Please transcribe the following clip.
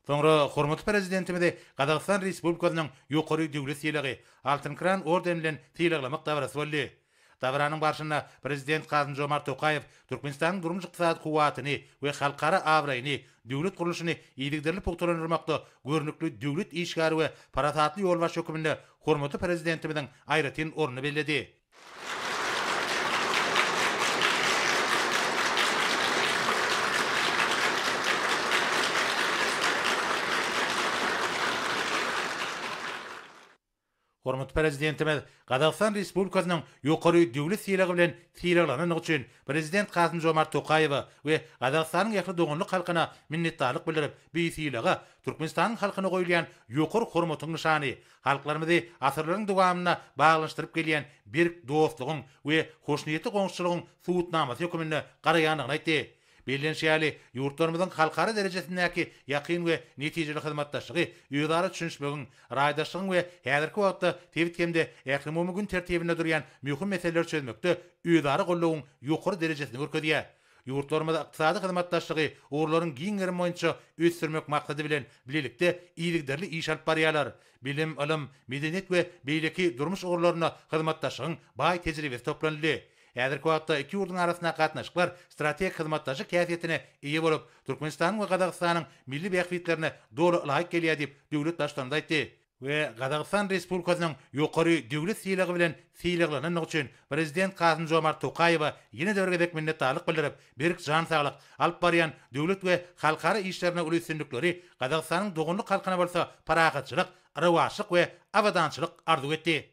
Soňra hormatly Prezidentimizi Gazagystan Respublikasynyň ýokary döwlet sylagy, Altyn Kran ordeni bilen sylaglamak dabarasy boldy. Dabaranyň barşynda Prezident Kasym-Žomart Tokaýew Türkmenistanyň durmuş-ykdysady kuwwatyny we halkara abraýyny, döwlet gurluşyny yzygiderli pugtalandyrmakda görnükli döwlet işgäri we parasatly ýolbaşçy hökmünde hormatly Prezidentimiziň aýratyn ornuny belledi. Hormatly Prezidentimiz Gazagystan Respublikasynyň ýokary döwlet sylagy bilen sylaglanandygy üçin Prezident Kasym-Žomart Tokaýewe we Gazagystanyň ähli doganlyk halkyna minnetdarlyk bildirip, bu sylaga Türkmenistanyň halkyna goýulýan ýokary hormatyň nyşany, halklarymyzy asyrlaryň dowamynda baglanyşdyryp gelýän berk dostlugyň we hoşniýetli goňşuçylygyň subutnamasy hökmünde garaýandygyny aýtdy. Bellenişi ýaly, ýurtlarymyzyň halkara derejesindäki ýakyn we netijeli hyzmatdaşlygy özara düşünişmegiň, raýdaşlygyň we häzirki wagtda sebit hem-de ählumumy gün tertibinde durýan möhüm meseleleri çözmekde özara goldawyň ýokary derejesini görkezýär. Ýurtlarymyz ykdysady hyzmatdaşlygy ugurlaryň giň gerimi boýunça ösdürmek maksady bilen bilelikde yzygiderli iş alyp barýarlar. Bilim, ylym, medeniýet we beýleki durmuş ugurlarynda hyzmatdaşlygyň baý tejribesi toplanyldy. Häzirki wagtda iki ýurduň arasyndaky gatnaşyklar strategik hyzmatdaşlyk häsiýetine eýe bolup, Türkmenistanyň we Gazagystanyň milli bähbitlerine doly ylaýyk gelýär diýip, döwlet Baştutanymyz aýtdy. We Gazagystan Respublikasynyň ýokary döwlet sylagy bilen sylaglanandygy üçin Prezident Kasym-Žomart Tokaýewe ýene-de bir gezek minnetdarlyk bildirip, berk jan saglyk, alyp barýan döwlet we halkara işlerinde uly üstünlikleri, Gazagystanyň doganlyk halkyna bolsa parahatçylyk, rowaçlyk we abadançylyk arzuw etdi.